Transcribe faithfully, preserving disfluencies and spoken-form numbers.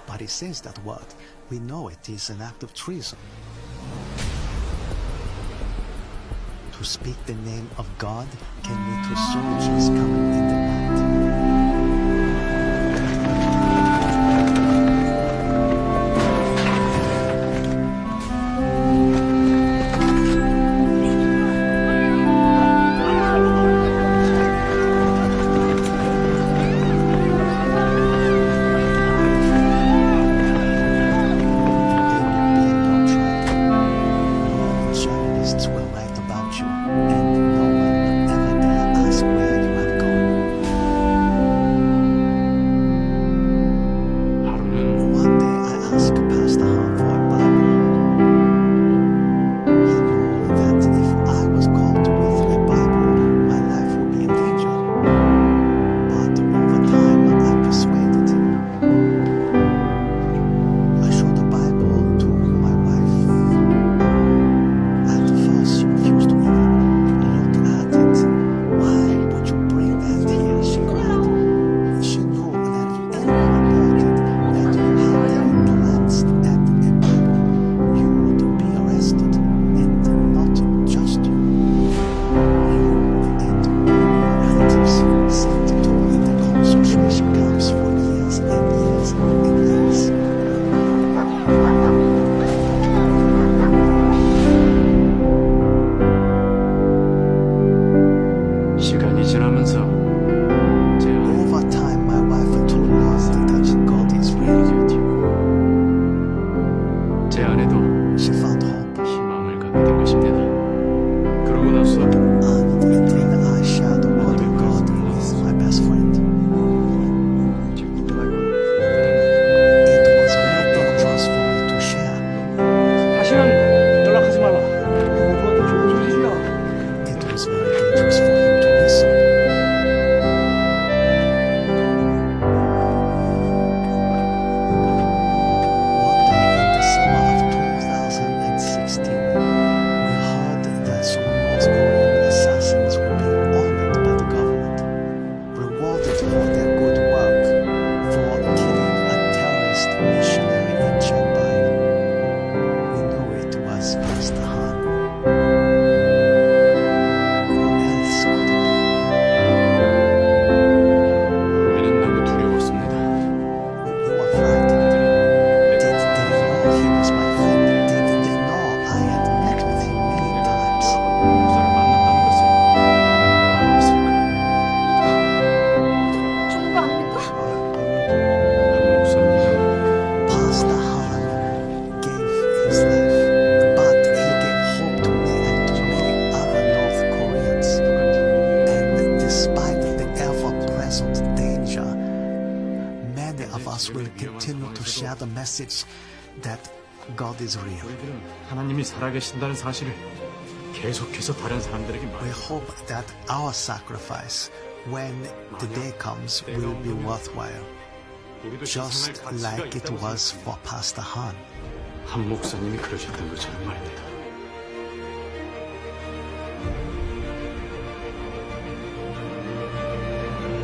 But he says that word. We know it is an act of treason. To speak the name of God can lead to soldiers coming in the night. Journalists will write about you, and no one will ever dare ask where you have gone. One day I asked Pastor Hahn for a Bible. He knew that if I was caught with a Bible, my life would be in danger. But over time, I persuaded him. I showed the Bible to my wife. At first, she refused to even look at it. "Why would you bring that here?" she cried. She knew that if anyone reported that you had glanced at a Bible, you would be arrested and not just you. You and all your relatives sent to the concentration camps for years and years and years. 시간이 지나면서 제 아내 Over time, my wife told me that God is real. 제 아내도 She found hope. 희망을 갖게 된 것입니다. 그러고 나서 And then I shared the word of God with my best friend. It was very dangerous for me to share. 다시는 연락하지 말라. 모두한테 좋은 소리 주야. It was very dangerous for him to listen. One day in the summer of two thousand sixteen, we heard that some North Korean assassins were being honored by the government, rewarded for their good work for killing a terrorist missionary in Chiang Mai. We knew it was Pastor Hahn. Who else could it be? 우리는 너무 두려웠습니다. We were frightened. Did they know he was my friend? Did they know I had met with him many times? 목사를 만났다는 것을 알았을까? 좋은 거 아닙니까? Pastor Hahn gave his life, but he gave hope to me and to many other North Koreans. And despite the ever-present danger, many of us will continue to share the message that God is real. 우리들은 하나님이 살아계신다는 사실을 계속해서 다른 사람들에게 We hope that our sacrifice, when the day comes, will be worthwhile, just like it was for Pastor Hahn. 한 목사님이 그러셨던 것처럼 말입니다.